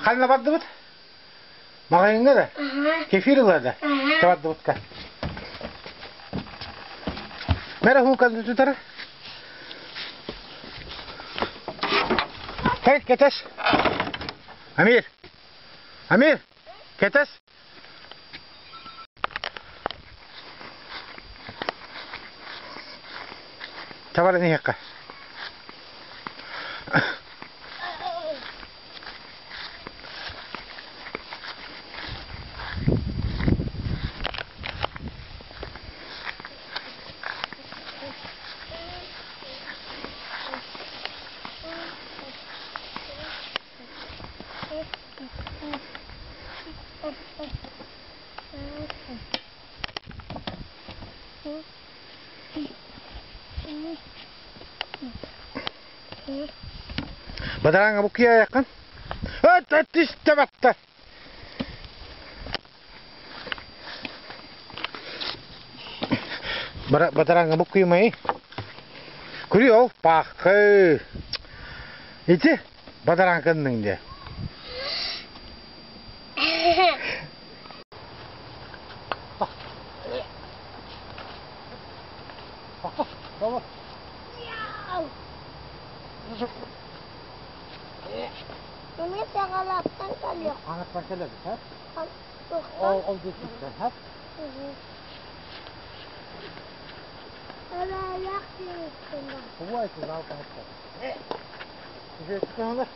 Ханна бардыбыт? Маҕаһыыҥҥа да? Кефир ыла да? Бардыбытка. Мэрэ хууканы тутара. Кэл, кэтэс. Амир! Амир! Кэтэс! Табаран иһиэххэ. Бадарааҥҥа буккуйаайаххын. Түстэ батта. Бадарааҥҥа буккуйумай. Күрүй ол паахы. Ити бадараан кынныҥ дии. Маны саҕалаахтан кэлиэх. Хаҥаттан кэлэбит, һэ? Ол ол диэкиттэн, һэ? Ылаайах диэбиккин. Тугу айтылаал таһыттар. Үһүөттүк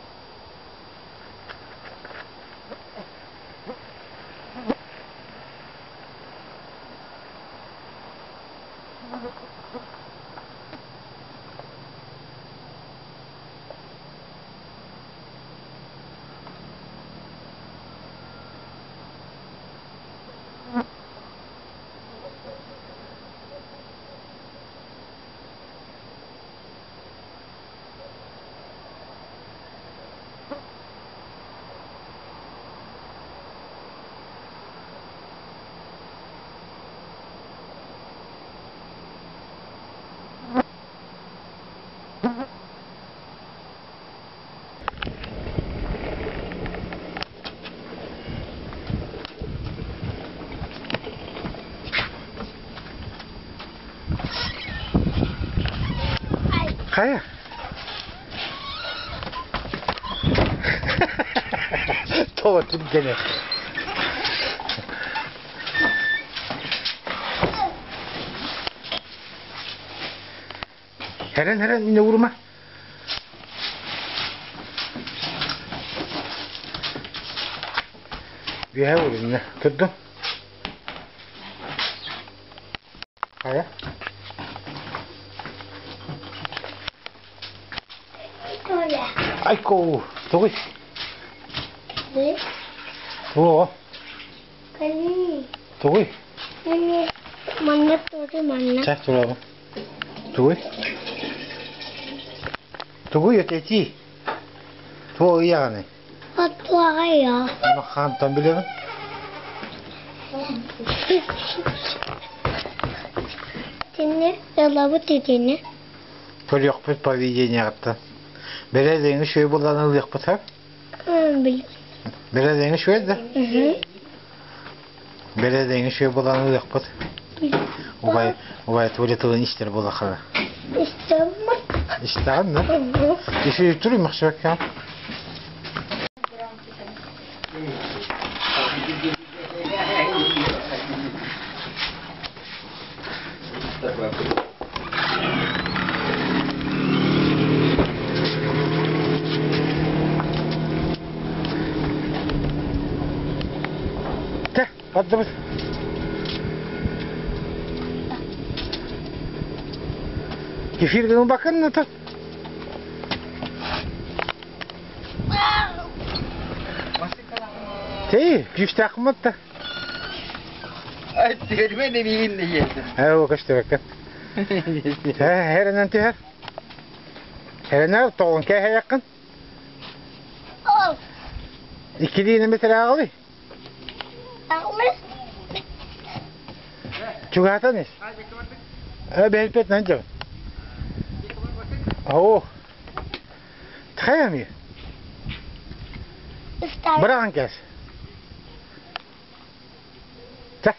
Хайа? Тоҕо түргэнэ. Herен herен yine vurma. Bir vur yine. Tuttum. Хайа? Айко, тугуй? Туох? Тугуй? Манна тугуй манна. Чэ, туруоҕум. Тугуй? Тугуй этэтии? Туох ыйаҕыный? Туоҕайа. Хантан билэбин? Итини ылабыт итини. Көрүөхпүт поведениеҕыттан. Бэрээдэҥи үчүгэй булан ылыахпыт һа? Бэрээдэҥи үчүгэй да? Бэрээдэҥи үчүгэй булан ылыахпыт. Убай, убай тугу тылын истэр буолаххына. Истэммит. Истэҕин да? Үчүгэй туруй махсыбакка. Чэ, бардыбыт. Кефир гын бакын тут. Тей, күүстээхмит да. Тиэрмэ немиин диэти. Ээ, ол көстүбэккэ. Хэрэнэн түһэр. Хэрэнэр тоҕун кээһэйэххин. Иккилиин эмитэр ааҕылый. Чугаһатан ис. Э, бэһилпет нанжа. Оо. Тхайами. Быраҕан кээс. Чэ.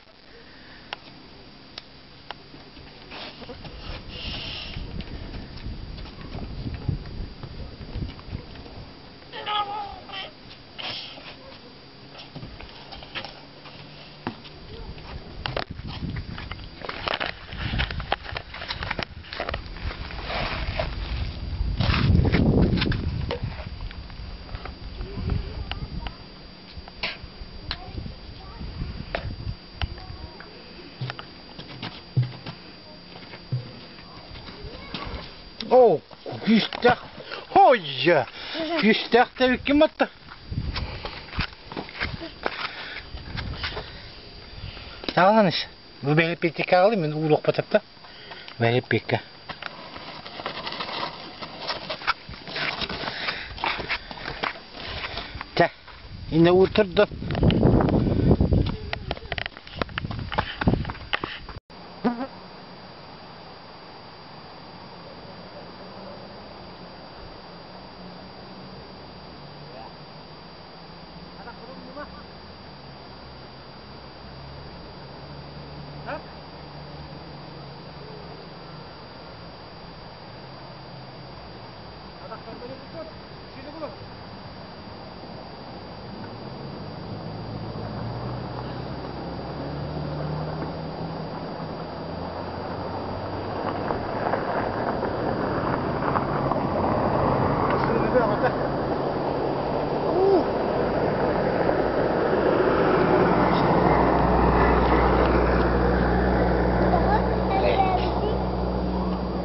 Оо, күүстээх. Хойя! Күүстээх тэбиккин батта. Таҕаланыш. Бу бэлиппиэттиккэ аҕалый, мин ууруохпатапта. Бэлиппиэккэ. Чэ, иннэ ууртурдун.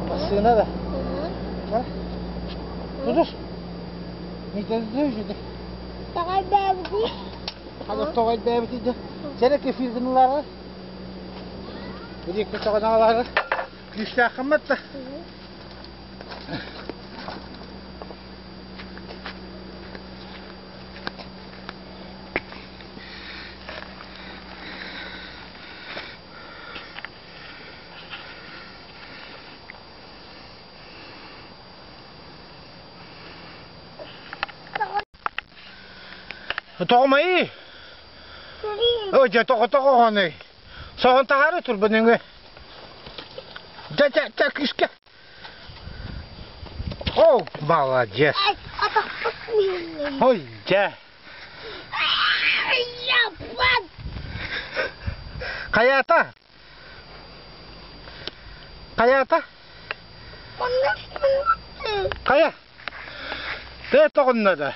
Массыына да? Тутус. Тоҕой бэбити Сэрэ кефир гыналары. Бирикки тоҕоналары. Күүстээххиммат да. Тоҕомайы. Ой, дьэ тоҕо тоҕоҕоный. Соһон таһаары турбун өҥө. Дьэ, дьэ, дьэ, күүскэ. О, молодец. Ой, дьэ. Хайата? Хайата? Хайа? Тээ тоҕунна да.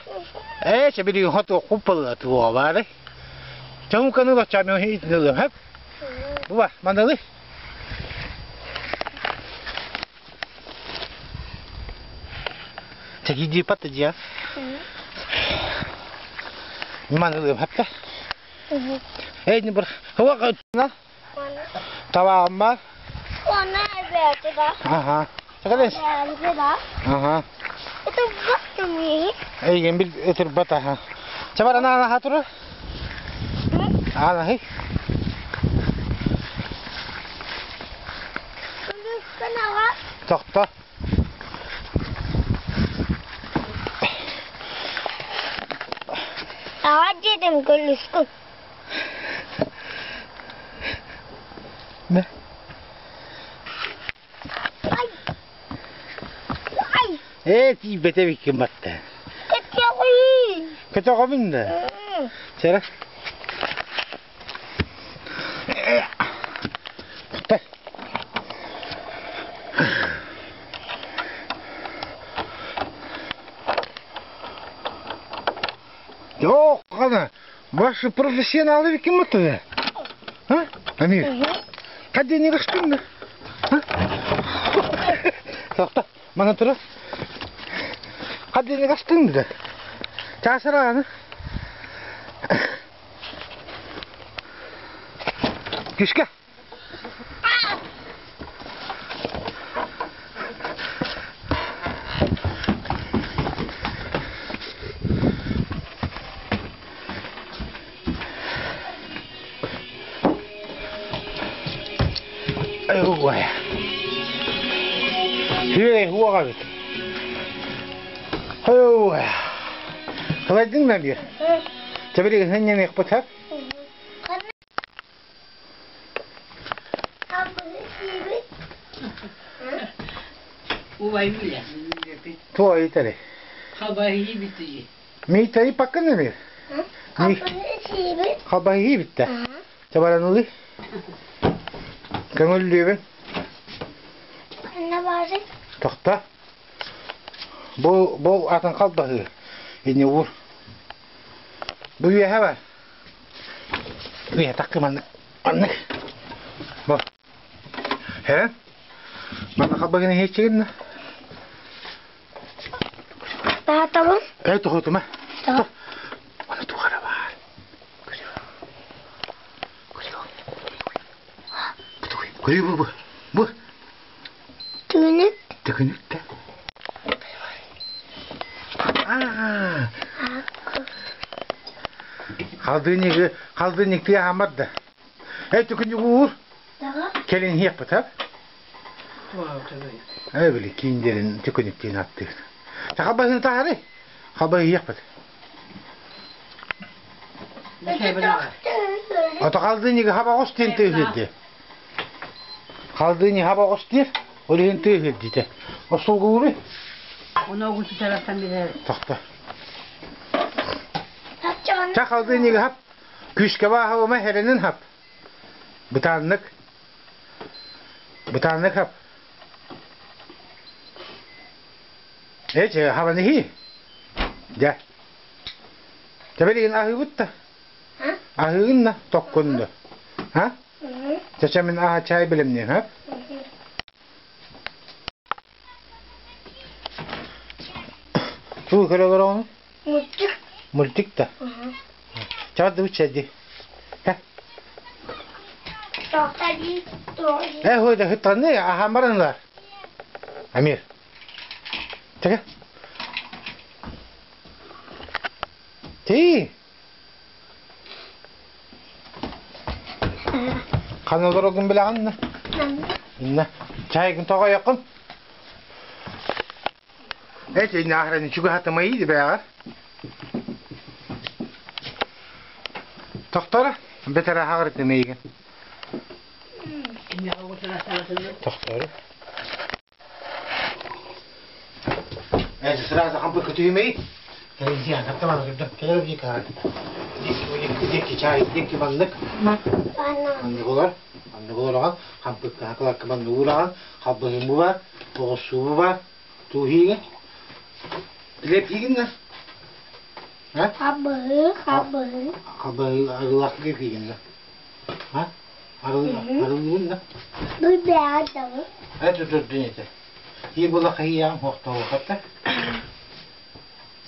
Ээ, чэбилигин хоту куппалла туоҕа баары. Чоҥканы лоччаамыҥ итинилым хэп. Буба, маналы. Чэгиди патта дьиа. Манылым хэппэ. Эй, не бар. Хуа Табаҕым Она эбээти да. Аха. Сакалес. да. Аха. Это баттами. Эйген бил өтүрбат аха. Чабар ана ана хатуру. Ана хи. Тохто. Аға дедім күліскү. Ne? Ай. Ай. Ээ тиийбэтэ эбиккин батта. Көтөҕүй. Көтөҕөбүн да. Сэрэ. Yok ana. Ваши профессионалы ким это? А? Амир. Қаден не қыштың? Тоқта, мана тұра. Қаден қыштың да. Часыра аны. Күшке. Ой. Үгүй хуагаа бит. Ой. Сылайдыҥ да биир? Чэбили ыһынньаныахпыт сөп? Убай билэ. Туо ыйтары. Хабаһыы битии. Миитэри паккын эмир? Хабаһыы биттэ. Чабаранылы. Көҥүллүүбүн. Тохто. Бу бу атын халбаһыы. Ини уур. Бу үөһэ бар. Үөһэ таккы маннык. Маннык. Бу. Һэ? Манна халбаһыны иһиэччигин Таатабын. Эй, тоһутума. Аны туох эрэ баар. Көрү бу бу. Бу. Түгүнүк. Түгүнүк да. Аа. Халдыынньыгы халдыынньыктыы аһаммат да. Эй түгүнүк уур. Кэлин иһиэхпит ап. Ээ били кииндерин түкүнүктүүн аттыыр. Халбаһыны таһары. Халбаһы иһиэхпит. Ото халдыынньыгы хаба оҕус диэн тыаһыыр Халдыынньы хаба оҕус диир, ол иһин тыаһыыр диитэ. Остуолгулууруй? Оны огун сутараттан билэр. Тохто. Ча халдыынньыгы хап. Күүскэ бааһылыма хэрэнин хап. Бытааннык. Бытааннык хап. Эче хабан иһи. Дьэ. Тэбэлигин аһыыбыт да. Аһыыгын да токкун да. Ха? Чача мин аһа чай билэмниэн ха? Туу көрө олороҕун? Мультик. Мультик да? Чаҕардыбыт чэйди. Э, хойда хыттанны аһаан баранылар. Амир. Чэгэ. Ти. Ханна олороргун билэҕин да? Инна. Чайгын тоҕойоххун? Эти нахрен чугаһатымай дибэҕэр. Тохтора, бэтэрэ хаҕырытын эйигин. Тохтору. Эти сразу хампы көтүймей. Кэлин таптаман көрдө. Кэлэр дии Дикки чай, дикки маннык. Маннык олор. Маннык олороҕун. Хампыкка хакылакка маннык уураҕын. Халбаһын буба, оҕурсуу буба. Тууһиигин. Лепигин да? А? Хабыһы, хабыһы. Хабыһы арылаах лепигин да? А? Арылыгын да? Бу бэйэ Это тут это. И была хиян хохтолохата.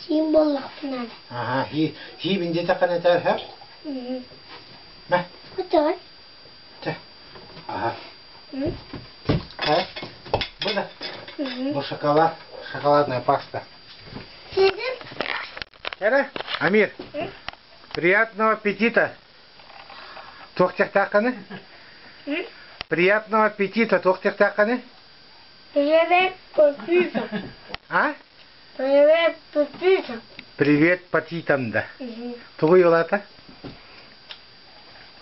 Син боллахпынан. Ага, хи хи бинде такана тар хар. Мә. Кутар. Чэ. Ага. Ха? Бу да. Бу шоколад, шоколадная паста. Эра, Амир, приятного аппетита. Туох тахтаахханы? Приятного аппетита туох тахтаахханы? Привет, папита. А? Привет, папита. Привет, патитам да. Тугу юлата?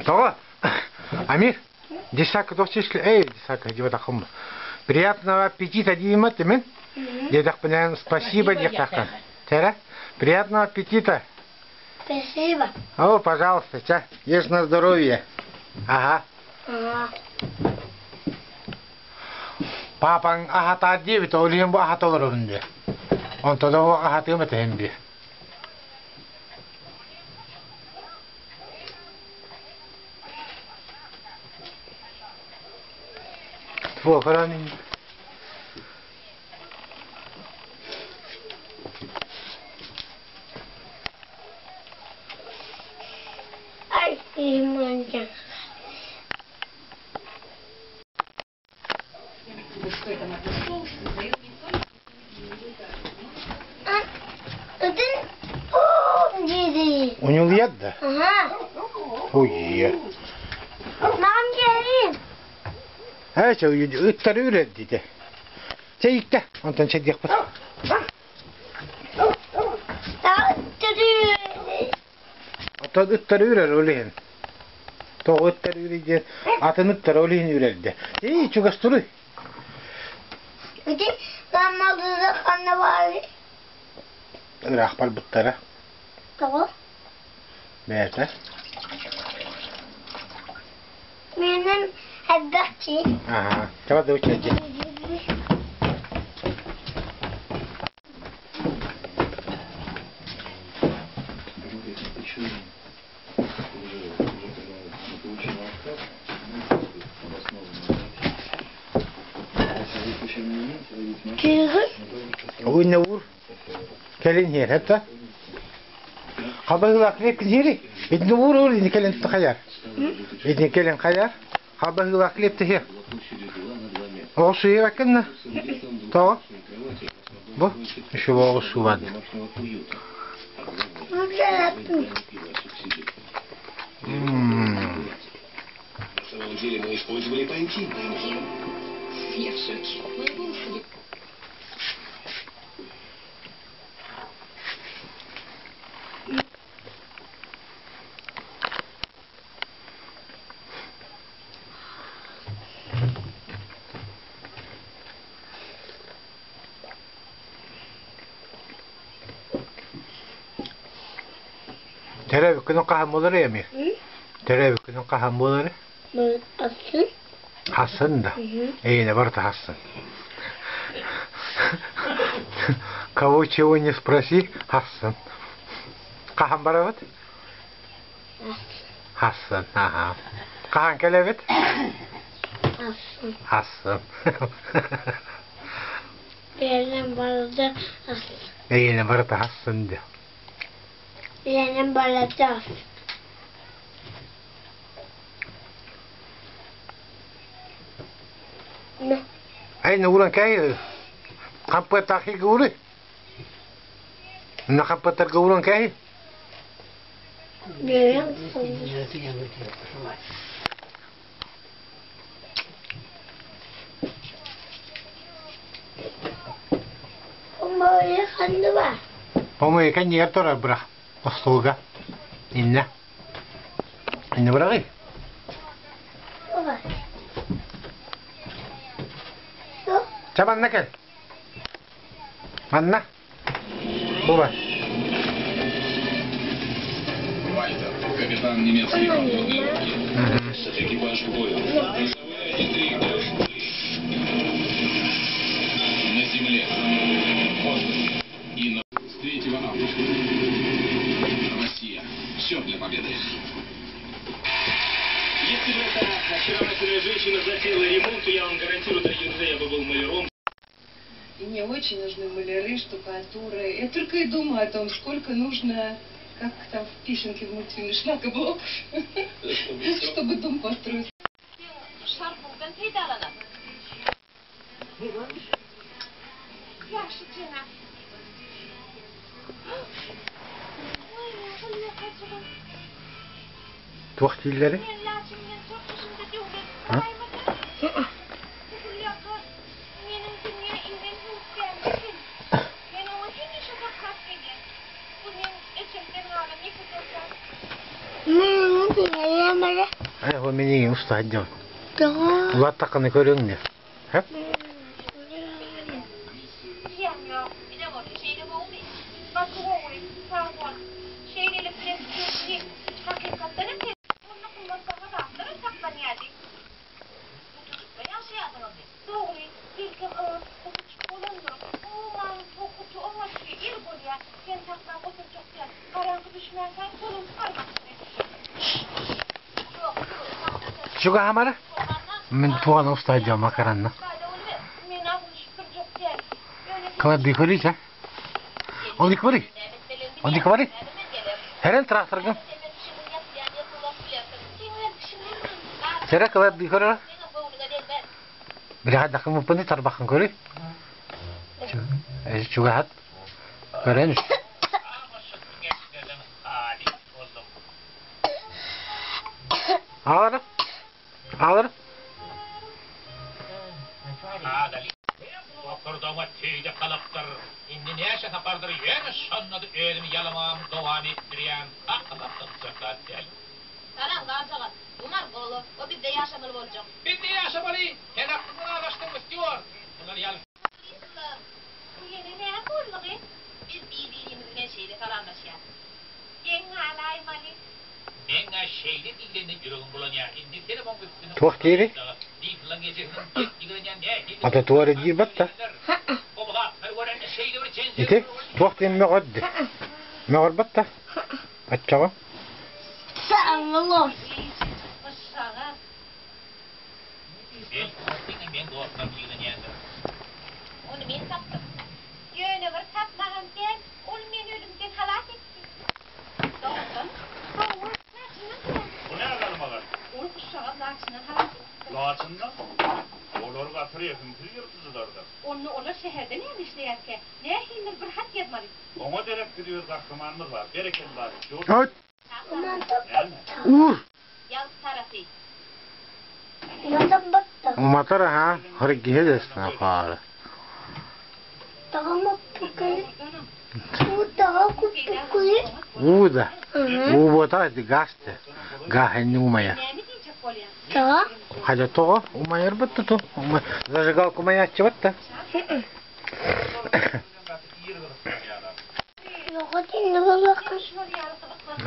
Тоҕо? Амир, десака туох числе? Эй, десака, диэбэтэххин Приятного аппетита диимэ тимин. Диэтэхпинэн спасибо диэхтааххын. Тэрэ? Приятного аппетита. Спасибо. О, пожалуйста, ча. Ешь на здоровье. Ага. Ага. Папаҥ аһатаар диэбит, ол иһин бу аһата олоробун диэ. Онтон оһох аһатыам этэ диэ. Туохаран Ай, ты Уньулуйар да? Уйа. Ээ, ыттары үрэр диэтэ. Чэ, ииттэ. Онтон чэйдиэхпит. Оттон ыттары үрэр ол иһин. Тоҕо ыттар үрүй диэн атын ыттары ол иһин үрэрдэ. Ии, чугас туруй. Ити маамалыыра ханна баарый? Ыраах барбыттара. Тоҕо? Бэйэтэ. Менин элбэхчи. Аха. Чаба да учча Уйна ур кэлин иһэр это Хабаһыылаах клепкин иһэри итини уур уур ини кэлин хайар итини кэлин хайар Хабаһыылаах клепти иһэр Оҕус суйабаккын тоҕо Бу еще оҕус субан Төрөөбүккүнүн хаһан буолар эми? Төрөөбүккүнүн хаһан буолар? Асын. Хасын да. Эйиэнэ барыта хасын. Кого чего не спроси, хасын. Хаһан барабыт? Хасын, аха. Хаһан кэлэбит? Асын. Хасын. Бэйэнэн барыта асын. Эйиэнэ барыта хасын да. Бэйэнэн барыта асын. Ай, уран кай хампыаттаахи гууры. На хампыаттарга уран кай. Помой кэннигэр турар бырах остуолга. Иннэ. Иннэ быраҕый. Чэ манна кэл. Манна. Була. Капитан немецкой подводной лодки. Экипаж в бою. На земле, в воздухе и на... С 3 августа. Россия. Все для победы. Если бы эта очаровательная женщина затеяла ремонт, то я вам гарантирую, дорогие друзья, я бы был маляром. И мне очень нужны маляры, штукатуры. Я только и думаю о том, сколько нужно, как там в песенке в мультфильме «Шлакоблок», чтобы дом построить. Туох дииллэрий? Э, ол минигин уста сылдьабын. Улааттаххына көрүөҥ ини. Сөп? Чугаһамара? Мин туган уста сылдьабын макаранна. Клади көрүй Он иквари. Он иквари. Херен тракторгын. Сэрэ клади көрөр. Билэхэ дакымыппыны тарбахын көрүй. Чугаһат. Көрөн. Ağır. Ağır. Туох диэри? Ата туох эрэ диир батта. Ити туох диэн мөҕөрдө? Мөҕөрбөт да? Оччоҕо? Уур! Уматар аһаа, хоргиһэ да хаара. Уу да. Уу буотах ити газ да. Газ инни умайар. Хайа тоҕо умайарбыт туту. Зажигалка умайааччыбат да.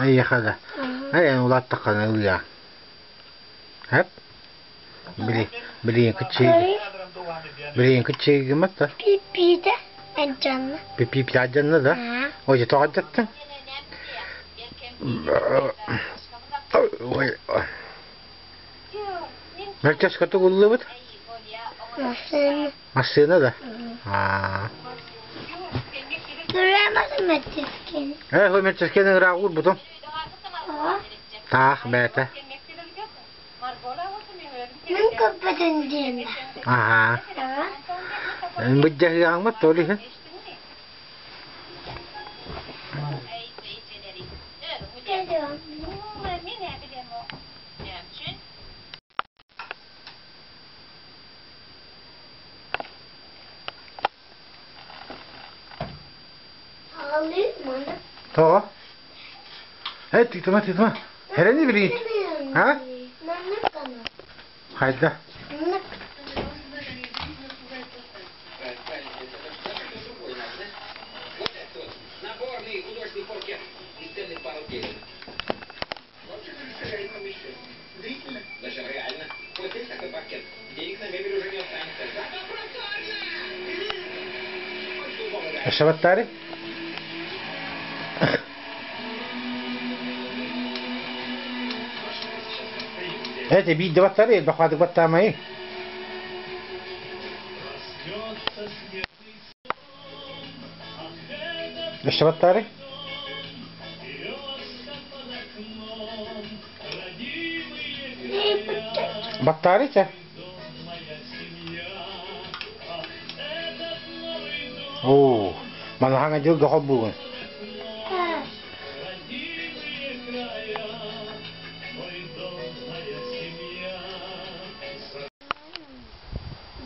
Эйиэхэ да. Эй, улааттаххына ылыа. Эп? Били, билигин кыччыйгы. Билигин кыччыйгыммат да. Пипиитэ алдьанна. Пипиитэ алдьанна да? Ой, тоҕо алдьаттыҥ? Ой, Мөлтөскө тугуллубут? Массыына. Массыына да? Аа. Турамазы мөлтөскени. Э, хой мөлтөскени ыраах уурбутум. Таах бээтэ. Мин көрбөтүн диэн. Аhaa. Быдьаһыаҥмыт толи Тоҕо? Э, тыытыма, тыытыма. Хэрэни билигин. А? Хайда? Шабаттари? Это биирдэ баттары, элбэх баттаамайы. Өссө баттаары? Баттаары чэ? Оо, манаһаҥа дьылга холбуугун.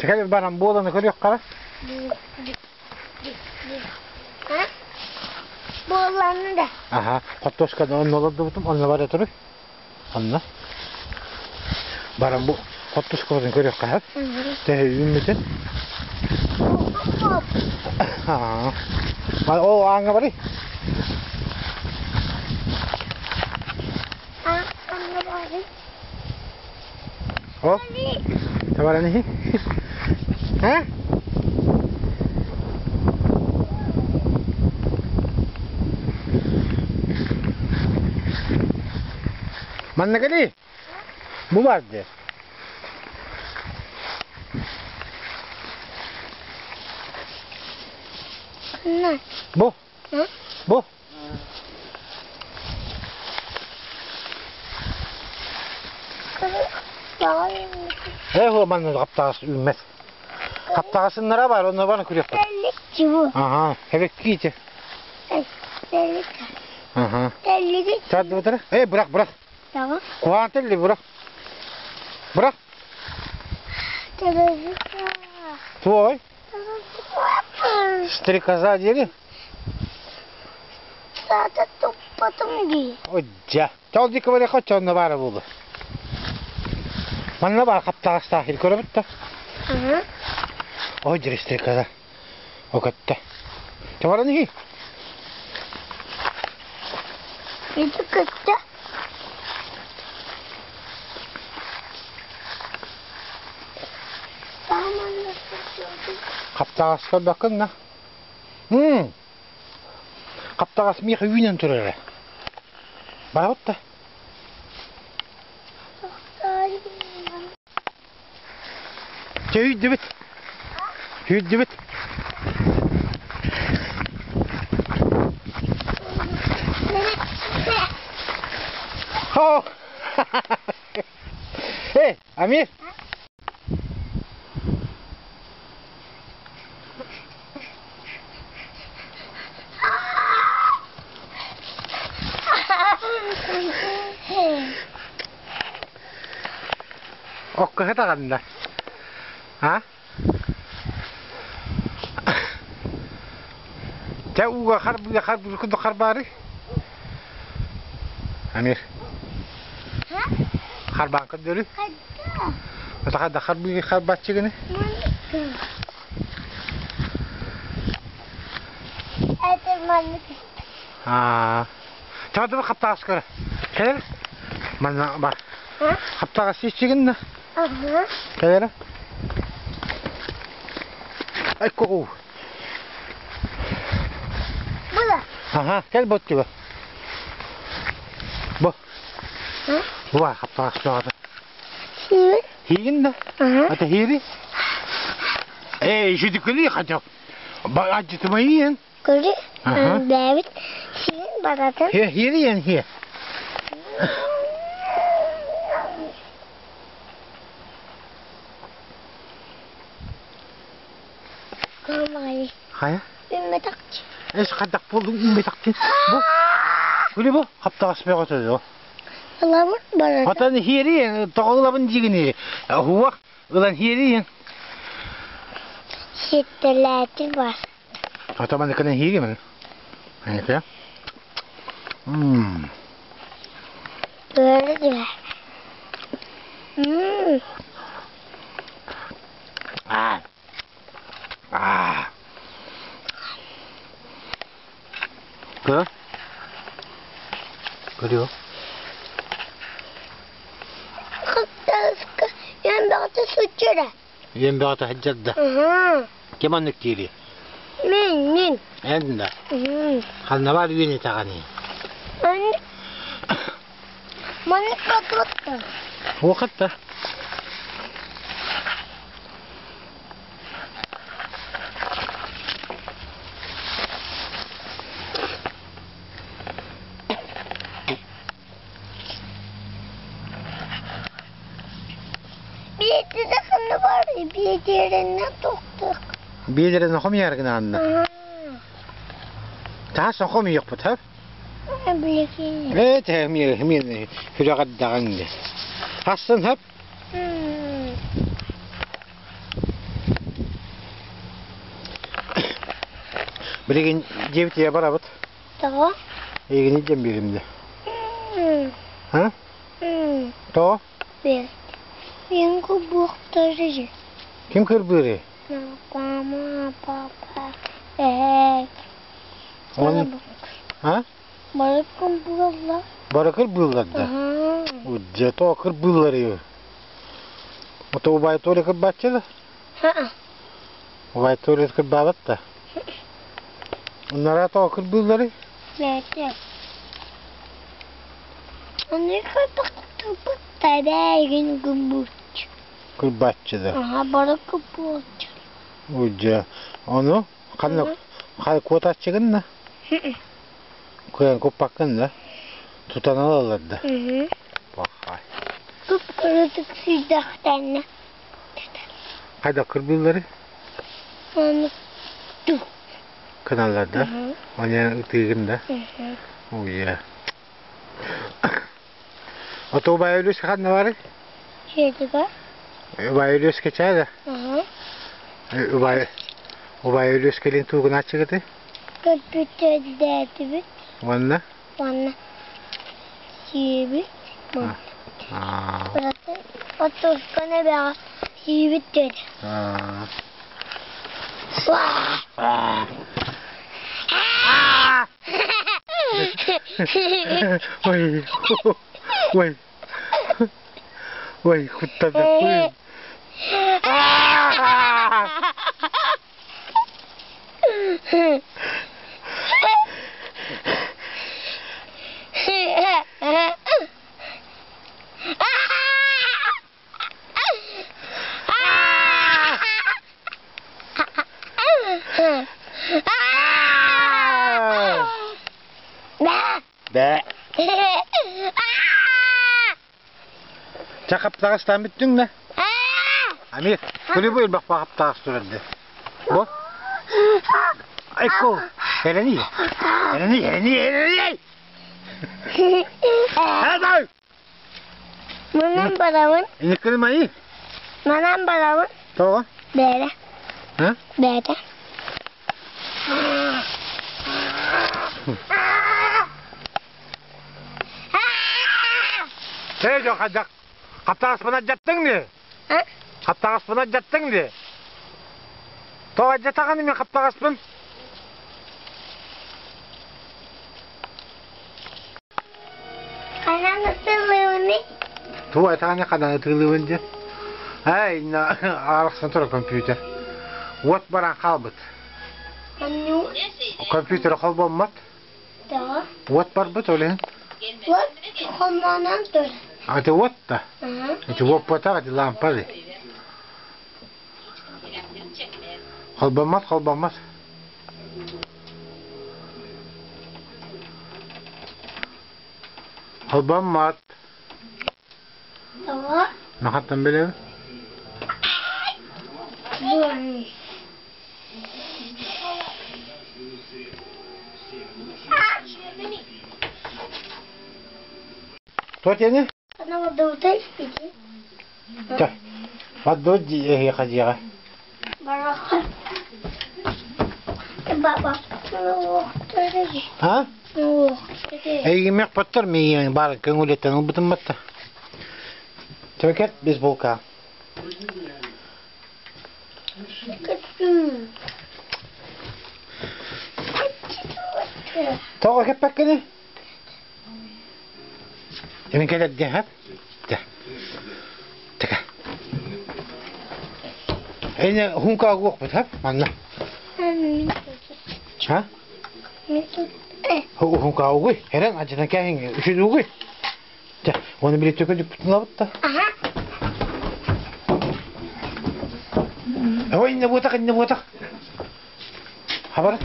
Чекай баран буоланы көрүөххэ. Буоланы да. Аха, хортуосканы онно олордубутум, онно бара туруй. Онно. Баран бу хортуоскаларын көрүөххэ. Төһө үүммүтүн. Аа. О, ааҥҥа барый. Ааҥҥа барый. О, табаран А? Манна кэлий. Бу бар дии. Бу. Бу. Ээ, манна хаптаҕас үүммэт. Хаптаҕасыннара бар, онно бар күрүөхпүт. Аха, эбэккиити. Аха. Тардыбытара? Э, бырах, бырах. Куһаҕан тэлли бырах. Бырах. Туой. Стрекоза диэри? Саата туппатым дии. Одья. Чол диккэ барыахха, чонно баара буолуо. Манна баар хаптаҕастаах сир көрөбүт да. Ой, дьиристикада. Окатта. Чабаран иһи. Ити кытта. Хаптаҕас көрбөккүн да? Хаптаҕас миэхэ үүнэн турара. Барабыт да? Чэ үүрдүбүт. Үүрдүбүт. О! Эй, Амир! Окко даҕанна. А? Чэ ууга харбыга харбыыр курдук харбаары. Амир. Харбаан көрдөрүү. Хайда харбыыгы харбааччыгыны? Аа. Чаадыбы хаптаас көрө. Кэлэр. Манна бар. Хаптаҕас сииччигин да? Кэлэр. Ай куу. Аха, кэл боттуга. Бу. Бу бар хаптаҕас бөҕөтө. Хиигин да? Это хиири? Эй, шүтүкүлүй хотел. Ажытымайын. Көрү, бэбит сиин баратын. Хе, хиири хе. Хайа? Үммэтахчы. Эс хайдах буолдуҥ үммэтахчы? Бу. Күлү бу хаптаҕас бөҕөтө дуо? Ылабын барата. Отон хиэри тоҕо ылабын диигини? Уһуох ылан хиэри Ситтэлээти бар. Ото маныкына хиири мен. Аника. Мм. Böyle Мм. Аа. Аа. Кö? Көрүө. Хаптаска Үөн бөҕөтө суччура. Үөн бөҕөтө сылдьар Ким оннук диирий? Мин, мин. Эн да? Ханна баар үөн итэҕэний? Маннык батуттар. Уохатта. Биирдэ ханна бар биирдэринэ тохтук. Биирдэринэ хомуйар гынаанна. Таас хомуйуохпут хөп? Билигин. Ээ тэһэмиэ миэн хүрэҕэрдэҕиҥ дии. Хассын хөп? Билигин дьиэбитигэр барабыт. Тоҕо? Эйигин илдьэн биэрим дии. Ха? Тоҕо? Бэрт. Мин курбуохтары. Ким кырбыырый? Мама, папа, эһээ. Он... А? Бары кырбыыллар. Бары кырбыыллар да? Удьэ, тоҕо кырбыылларый? Ото убай Толя кырбааччы да? Убай Толя кырбаабат да? Уннара тоҕо кырбыылларый? Бэйэтэ. Аны кырбахтарбыт тэбээгин гыммыт. Кырбааччы да? Аха, бары кырбааччы. Удьэ, ону ханна куотааччыгын да? Кыайан куппаккын да? Тутан ылаллар да? Пахай. Кып-кыратык сүйдэхтэннэ. Хайдах кырбыыллары? Аны Кыналлар да? Ону ытыыгын да? Уйа. Ото убай өлүс ханна барый? Дьиэтигэр. Убай өлүс кэчээ да? Убай Убай өлүс кэлин туугунааччыгыты? Көппүтэрдээтибит. Уонна? Уонна сиэбит. Быратын. Оттушканы эбэҕэ сиибит диэтэ. Ой, ой, ой, куттаннахпын. Бээ. Чэ хаптаҕастаан бүттүҥ да? Амир, күнү бу элбэх хаптаҕас турар дии. Бу? Айко, эрэний, эрэний, эрэний, эрэний! Хадой! Манан барабын. Инниккини майы? Манан барабын. Тоҕо? Бээрэ. А? Бээтэ. Чэй дьон хайдах хаптаҕаспын алдьаттыҥ дии? Хаптаҕаспын алдьаттыҥ дии? Тоҕо алдьатаҕын мин хаптаҕаспын? Ханан ытылыыбыный? Тугу айтаҕын ханан ытыылыыбын диэн? Эй, арахсан турар компьютер. Уот баран хаалбыт. Компьютер холбоммот. Да. Уот барбыт ол иһин. Уот холбонон тур. Ати уот да? Ити уоппатах ити лампа ди. Холбоммот, холбоммот. Холбоммот. Тоҕо? Махаттан билэбин. Туох диэни? Чэ, поддуй эһиэхэ дьиэҕэ. А? Эйигин поттор миигин баар көҥүлүттэн ылбытым батта. Төкет бейсболка. Тоҕо кэппэккиний? Мин кэлэргэ хап. Така. Эне хунка уохпут хап манна. Ha? Хунка угуй. Херен ачынан кәһин үчүн угуй. Чэ, оны били төкө дүппүтүн Аха. Ой, инне буотах, инне буотах. Хабар.